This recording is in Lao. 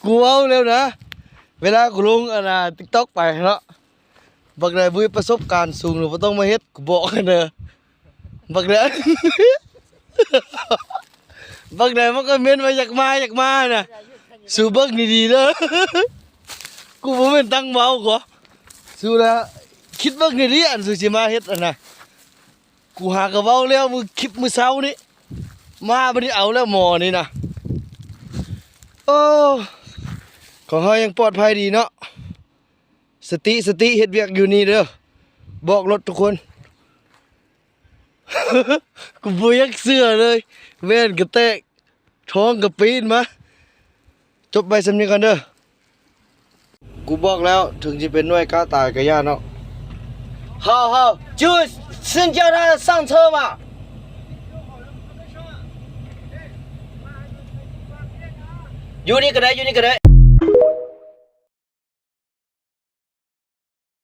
ກູເວົ້າແລ້ວນະ ເວລາກູລົງອັນນ່າ TikTok ໄປເນາະ ບັກໃດບໍ່ມີປະສົບການສູງ ບໍ່ຕ້ອງມາເຮັດ ກູບອກຫັ້ນເດີ. ບັກໃດ ບັກໃດມາຄອມເມັນວ່າຢາກມາ ຢາກມານະ ສູເບິ່ງດີໆເດີ. ກູບໍ່ແມ່ນຕັ້ງເວົ້າກໍ ສູລະຄິດເບິ່ງດີໆ ອັນສູຊິມາເຮັດຫັ້ນນະ. ກູຫາກະເວົ້າແລ້ວມື້ ຄລິບມື້ເຊົ້ານີ້ ມາບັດນີ້ເອົາແລ້ວໝໍນີ້ນະ. ໂອ້ ຂອງເຮົາຍັງປອດໄພດີເນາະ. ສະຕິ ສະຕິ ເຮັດວຽກຢູ່ນີ້ເດີ ບອກໂລດທຸກຄົນ. ກູບໍ່ຢາກເຊື່ອເລີຍ ແວ່ນກະແຕກ ທ້ອງກະປີນມາ. ຈົບໄວ້ສ່ຳນີ້ກ່ອນເດີ. ກູບອກແລ້ວ ເຖິງຊິເປັນໜ່ວຍກ້າຕາຍກະຢ່າເນາະ. 好好，就先叫他上车嘛。อยู่นี่ก็ได้ อยู่นี่ก็ได้